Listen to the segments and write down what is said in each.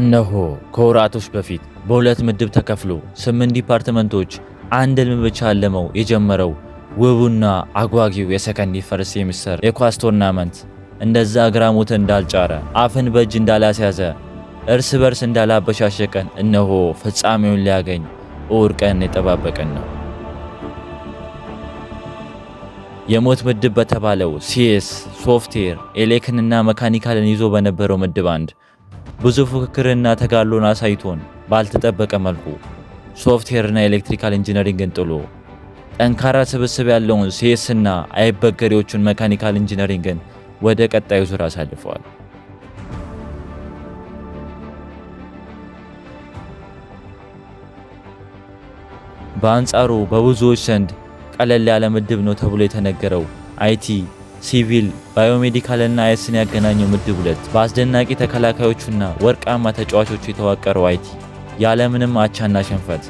እነሆ ከወራቶች በፊት በሁለት ምድብ ተከፍሎ ስምንት department ኦች አንድ ህልም ብቻ አልመው የጀመረው ውቡና አጓጊው የ second first semester የኳስ tournament እንደዛ ግራሞት እንዳልጫረ፣ አፍን በእጅ እንዳላስያዘ፣ እርስ በርስ እንዳላበሻሸቀን እነሆ ፍጻሜውን ሊያገኝ እሁድ ቀን የጠባበቀን ነው። የሞት ምድብ በተባለው CS፣ software፣ ኤሌክንና mechanical ን ይዞ በነበረው ምድብ አንድ ብዙ ፉክክርና ተጋድሎን አሳይቶን ባልተጠበቀ መልኩ software ና electrical engineering ን ጥሎ ጠንካራ ስብስብ ያለውን CS ና አይበገሬዎቹን mechanical engineering ን ወደ ቀጣዩ ዙር አሳልፈዋል። በአንጻሩ በብዙዎች ዘንድ ቀለል ያለ ምድብ ነው ተብሎ የተነገረው IT፣ civil፣ biomedical ና IS ን ያገናኘው ምድብ ሁለት በአስደናቂ ተከላካዮቹና ወርቃማ ተጫዋቾቹ የተዋቀረው IT ያለምንም አቻና ሽንፈት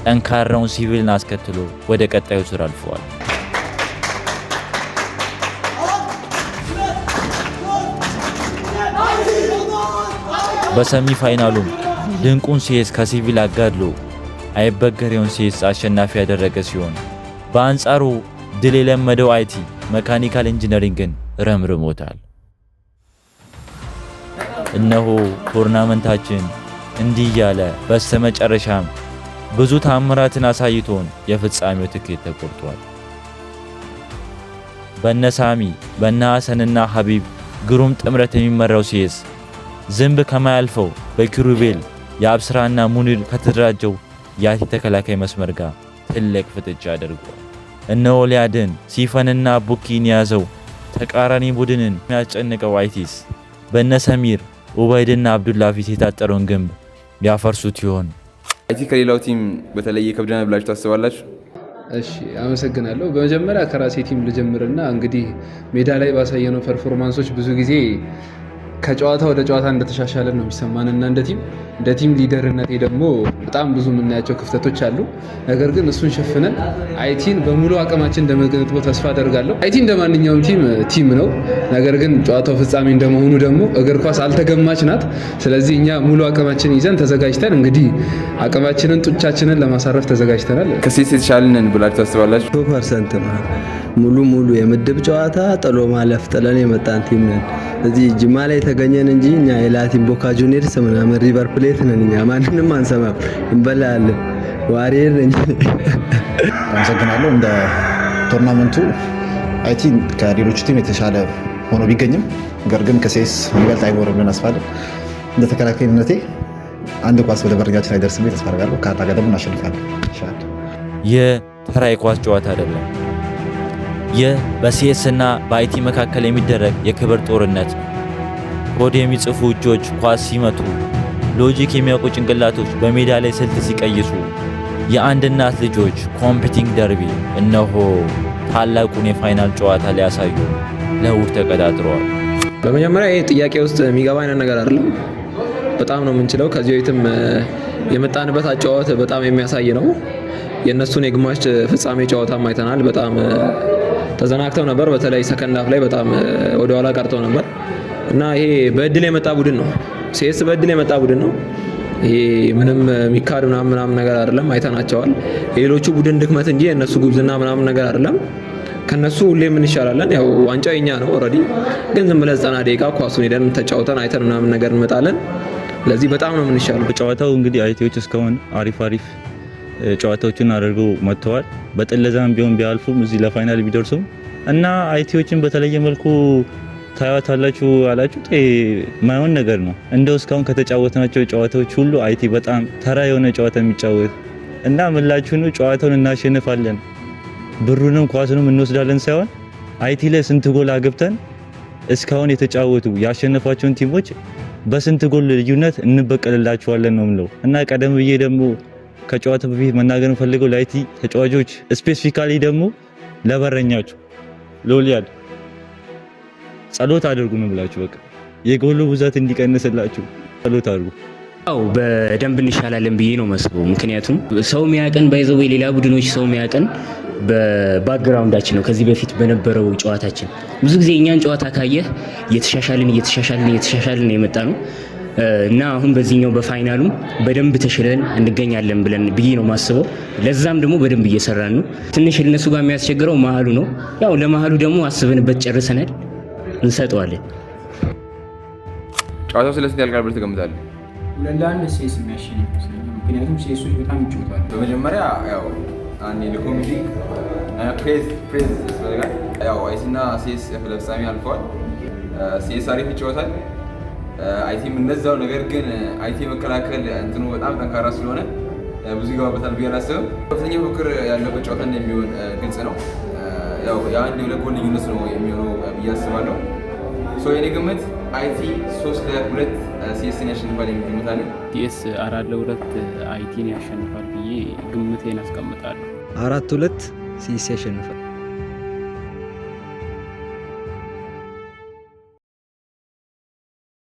ጠንካራውን ሲቪልን አስከትሎ ወደ ቀጣዩ ዙር አልፈዋል። በ semi final ኡም ድንቁን CS ከሲቪል አጋድሎ አይበገሬውን CS አሸናፊ ያደረገ ሲሆን በአንጻሩ ድል የለመደው IT mechanical engineering ን ረምርሞታል። እነሆ tournament ኣችን እንዲህ እያለ በስተመጨረሻም ብዙ ታምራትን አሳይቶን የፍጻሜው ትኬት ተቆርጧል። በነ ሳሚ፣ በነ ሐሰንና ሐቢብ ግሩም ጥምረት የሚመራው CS ዝንብ ከማያልፈው በኪሩቤል የአብስራና ሙኒር ከተደራጀው የ IT ተከላካይ መስመር ጋር ትልቅ ፍጥጫ አድርጓል። እነ ኦሊያድን፣ ሲፈንና ቡኪን የያዘው ተቃራኒ ቡድንን የሚያስጨንቀው IT ስ በነ ሰሚር፣ ኡበይድና አብዱላ ፊት የታጠረውን ግንብ ያፈርሱት ይሆን? IT ከሌላው team በተለየ ከብደናል ብላችሁ ታስባላችሁ? እሺ፣ አመሰግናለሁ። በመጀመሪያ ከራሴ team ልጀምርና እንግዲህ ሜዳ ላይ ባሳየነው performance ኦች ብዙ ጊዜ ከጨዋታ ወደ ጨዋታ እንደተሻሻለን ነው የሚሰማን እና እንደ team leader ነቴ ደግሞ በጣም ብዙ የምናያቸው ክፍተቶች አሉ። ነገር ግን እሱን ሸፍነን IT ን በሙሉ አቅማችን እንደምንገጥመው ተስፋ አደርጋለሁ። IT እንደ ማንኛውም team team ነው። ነገር ግን ጨዋታው ፍጻሜ እንደመሆኑ ደግሞ እግር ኳስ አልተገማች ናት። ስለዚህ እኛ ሙሉ አቅማችን ይዘን ተዘጋጅተን እንግዲህ አቅማችንን ጡንቻችንን ለማሳረፍ ተዘጋጅተናል። ከ CS የተሻልን ብላችሁ ታስባላችሁ? 2% ነው። ሙሉ ሙሉ የምድብ ጨዋታ ጥሎ ማለፍ ጥለን የመጣን team ነን። እዚህ ጅማ ላይ የተገኘን እንጂ እኛ የላቲን ቦካ ጁኒየርስ ምናምን ሪቨር ፕሌት ነን። እኛ ማንንም አንሰማም፣ እንበላለን። Warrior ነኝ። አመሰግናለሁ። እንደ tournament ኡ IT ከሌሎቹ team የተሻለ ሆኖ ቢገኝም ነገር ግን ከ CS የሚበልጥ አይኖርም ብለን እናስባለን። እንደ ተከላካይነቴ አንድ ኳስ ወደ በረኛችን አይደርስም ብዬ ተስፋ አደርጋለሁ። ከአላ ጋር ደግሞ እናሸንፋለን። ኢንሻአላህ። ይህ ተራ የኳስ ጨዋታ አይደለም። ይህ በ CS እና በ IT መካከል የሚደረግ የክብር ጦርነት ነው። ኮድ የሚጽፉ እጆች ኳስ ሲመቱ፣ logic የሚያውቁ ጭንቅላቶች በሜዳ ላይ ስልት ሲቀይሱ፣ የአንድ እናት ልጆች competing derby እነሆ ታላቁን የ final ጨዋታ ሊያሳዩ ለእሁድ ተቀጣጥረዋል። በመጀመሪያ ይህ ጥያቄ ውስጥ የሚገባ አይነት ነገር አይደለም። በጣም ነው የምንችለው። ከዚህ በፊትም የመጣንበት አጨዋወት በጣም የሚያሳይ ነው። የእነሱን የግማሽ ፍጻሜ ጨዋታም አይተናል። በጣም ተዘናግተው ነበር። በተለይ second half ላይ በጣም ወደኋላ ቀርተው ነበር እና ይሄ በእድል የመጣ ቡድን ነው። CS በእድል የመጣ ቡድን ነው። ይሄ ምንም የሚካድ ምናምን ምናምን ነገር አይደለም። አይተናቸዋል። የሌሎቹ ቡድን ድክመት እንጂ የእነሱ ጉብዝና ምናምን ነገር አይደለም። ከነሱ ሁሌም እንሻላለን። ያው ዋንጫው የኛ ነው already። ግን ዝም ብለን 90 ደቂቃ ኳሱን ሄደን ተጫውተን አይተን ምናምን ነገር እንመጣለን። ለዚህ በጣም ነው የምንሻለው። ጨዋታው እንግዲህ IT ዎች እስካሁን አሪፍ አሪፍ ጨዋታዎችን አድርገው መጥተዋል። በጥለዛም ቢሆን ቢያልፉም እዚህ ለ final ቢደርሱም እና IT ዎችን በተለየ መልኩ ታያታላችሁ አላችሁ ማይሆን ነገር ነው። እንደው እስካሁን ከተጫወትናቸው ጨዋታዎች ሁሉ IT በጣም ተራ የሆነ ጨዋታ የሚጫወት እና ምላችሁ ነው፣ ጨዋታውን እናሸንፋለን ብሩንም ኳሱንም እንወስዳለን ሳይሆን IT ላይ ስንት ጎል አግብተን እስካሁን የተጫወቱ ያሸነፏቸውን team ኦች በስንት ጎል ልዩነት እንበቀልላቸዋለን ነው የምለው። እና ቀደም ብዬ ደግሞ ከጨዋታው በፊት መናገር የምፈልገው ለ IT ተጫዋቾች specifically ደግሞ ለበረኛችሁ ሎሊያድ ጸሎት አድርጉ ነው ብላችሁ በቃ የጎሉ ብዛት እንዲቀንስላችሁ ጸሎት አድርጉ። አው በደንብ እንሻላለን ብዬ ነው መስበው። ምክንያቱም ሰው ሚያቀን by the way ሌላ ቡድኖች ሰው ሚያቀን በ background ኣችን ነው። ከዚህ በፊት በነበረው ጨዋታችን ብዙ ጊዜ እኛን ጨዋታ ካየህ እየተሻሻልን እየተሻሻልን እየተሻሻልን የመጣ ነው። እና አሁን በዚህኛው በ final ኡ በደንብ ተሽለን እንገኛለን ብለን ብዬ ነው ማስበው። ለዛም ደግሞ በደንብ እየሰራን ነው። ትንሽ እነሱ ጋር የሚያስቸግረው መሀሉ ነው። ያው ለመሀሉ ደግሞ አስበንበት ጨርሰናል፣ እንሰጠዋለን። ጨዋታው ስለ ስንት ያልቃል ብለህ ትገምታለህ? 2-1 ሲኤስ የሚያሸንፍ ይመስለኛል። ምክንያቱም ሲኤሶች በጣም ይጫወታሉ። በመጀመሪያ ያው አንዴ ለኮሚቴ praise praise ያስፈልጋል። ያው አይቲ እና ሲኤስ ለፍጻሜ አልፈዋል። ሲኤስ አሪፍ ይጫወታል፣ አይቲም እንደዛው። ነገር ግን አይቲ መከላከል እንትኑ በጣም ጠንካራ ስለሆነ ብዙ ይገባበታል ብዬ አላስብም። ከፍተኛ ፉክክር ያለበት ጨዋታ እንደሚሆን ግልጽ ነው። ያው የአንድ የሁለት ጎል ልዩነት ነው የሚሆነው ብዬ አስባለሁ። So የኔ ግምት አይቲ 3-2 ሲኤስን ያሸንፋል የሚል ግምት አለኝ። ሲኤስ 4-2 አይቲን ያሸንፋል ብዬ ግምቴን አስቀምጣለሁ። 4-2 ሲኤስ ያሸንፋል።